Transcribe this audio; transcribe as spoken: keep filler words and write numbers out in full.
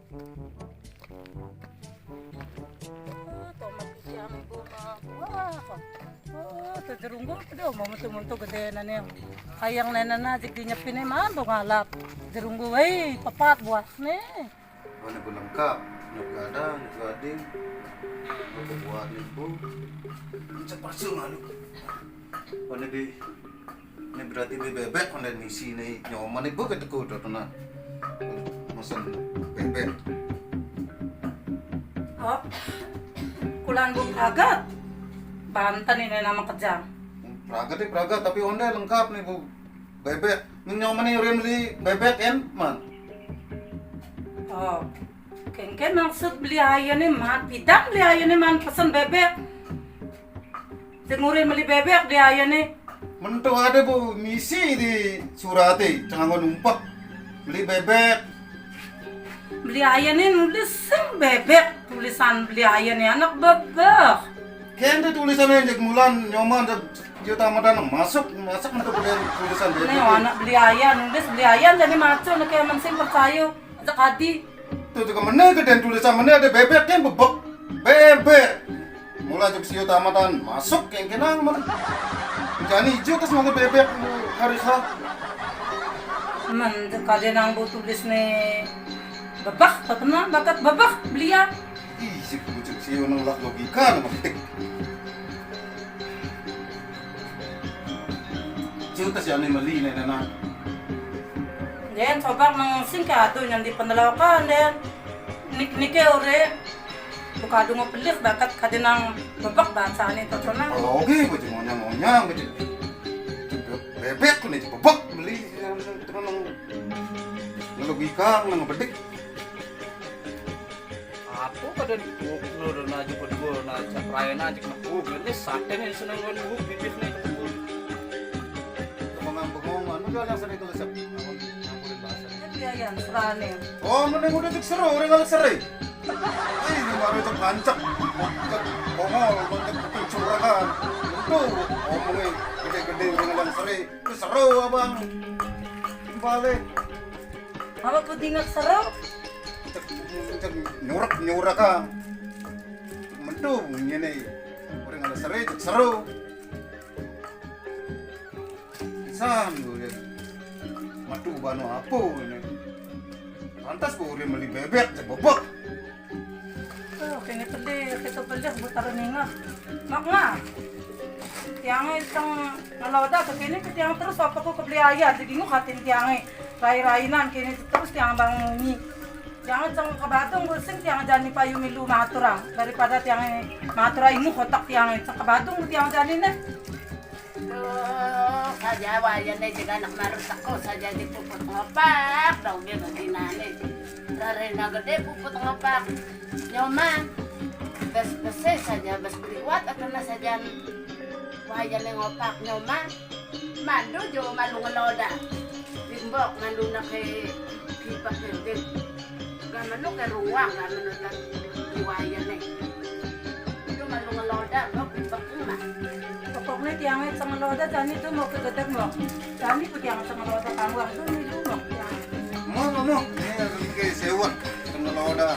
Ah, tomat iti amo ko nga. Wah. Oh, to jerunggu, to, mamunto-munto gede na niya. Kayang na na na, jigdi niya pinay, mambo nga lap. Jerunggu, ay, papat, buas ni. Oh, nagulangkap. Nagkada, nagkading. Nagkabuat ni po. Ang sa parcel, ano? Oh, nagdi-, ini berarti beli bebek, kan, dan misi ini nyoman ibu kata ku, tuh, tuh, nah. Mesen bebek. Oh, kulaan bu pragat. Banten ini nama kejang. Pragat, eh, pragat, tapi onde lengkap nih, Bu. Bebek. Ini nyoman nih, udah beli bebek, kan, man? Oh, kengken maksud beli ayah nih, man. Pidang beli ayah nih, man, pesen bebek. Sing urin beli bebek di ayah ni. Mentu ada bu misi di surati, cengangon umpak. Beli bebek. Beli ayah ni nulis sing bebek, tulisan beli ayah ni anak bebek. Kente tulisan yang jeg mulan nyoman, jeg juta madan masuk, masuk untuk beli tulisan bebek. Nih anak beli ayah nulis beli ayah jadi maco, nih kayak mensing percaya. Aja kadi. Tuh, tuh, kemana geden tulisan mana ada bebek kan bebek. Bebek. Mula jok sio tamatan masuk yang kenang mana. Jani ijo tas mangga bebek hari sa. Men, tuh, kade nang bu tulis nih bebek, tak kenal bakat bebek belia. Ih, si bujuk sio nang lak logika nang metik. Ciu tas yani meli nih nana. Den, sobak nang sing ke atu nyan di pendelokan, den. Nik-nike ore. Buka dungo pelis bakat kade nang bebek baca nih, tocona. Kalau oke, gue cuma ngonyang-ngonyang, gue cuma bebek nih, bebek beli. Terus nang, nang logika, nang bedik. Apo kada dikuk no do naju kedua na cap raya na ajak nekuk. Ini sate nih seneng ngon buk bibit nih. Bengong-bengong, anu jual yang sering kelesep. Nyampurin bahasa. Iya, iya, serane. Oh, mending udah cek seru, orang ngalek seri. Ini baru cek pancek. Cek bongol, cek pencurahan. Itu omongin gede-gede orang ngalek seri. Itu seru, Abang. Balik. Apa pun tinggal seru? Cek, cek nyurak, nyurak, ah. Mendung ini. Orang ada seri, cek seru. Pisan, gue lihat. Madu banu apa ini? Pantas gue udah beli bebek, cek bebek. Oh, kene pedih, kita pedih, gue taruh ningah. Mak, nga. Tiangnya ceng ngeloda ke kene ke tiang terus, apa ku kebeli ayah, jadi ngu katin tiangnya. Rai-rainan kene terus tiang bangun nyi. Tiang ceng ke Badung, gue sing tiang jani payu milu maturang. Daripada tiang maturang imu kotak tiang ceng ke Badung, tiang jani nih. Duh, saja wayahne jeg anak marut teko saja di puput ngopak, dong dia ngeginane. Rarena gede puput ngopak. Nyoman, bes bese saja, bes beriwat atau na saja wayahne ngopak nyoman. Mandu jo malu ngeloda. Limbok mandu nake kipak gede. Gamano ke ruang, gamano tan buaya ne. Itu malu ngeloda, mau pinter emak. Pokoknya tiangnya ceng ngeloda, jani itu mau ke gedek mau. Jani ku tiang ceng ngeloda, tangguang itu nih dulu mau tiang. Mau, mau, mau. Ini lagi sewa, ceng ngeloda.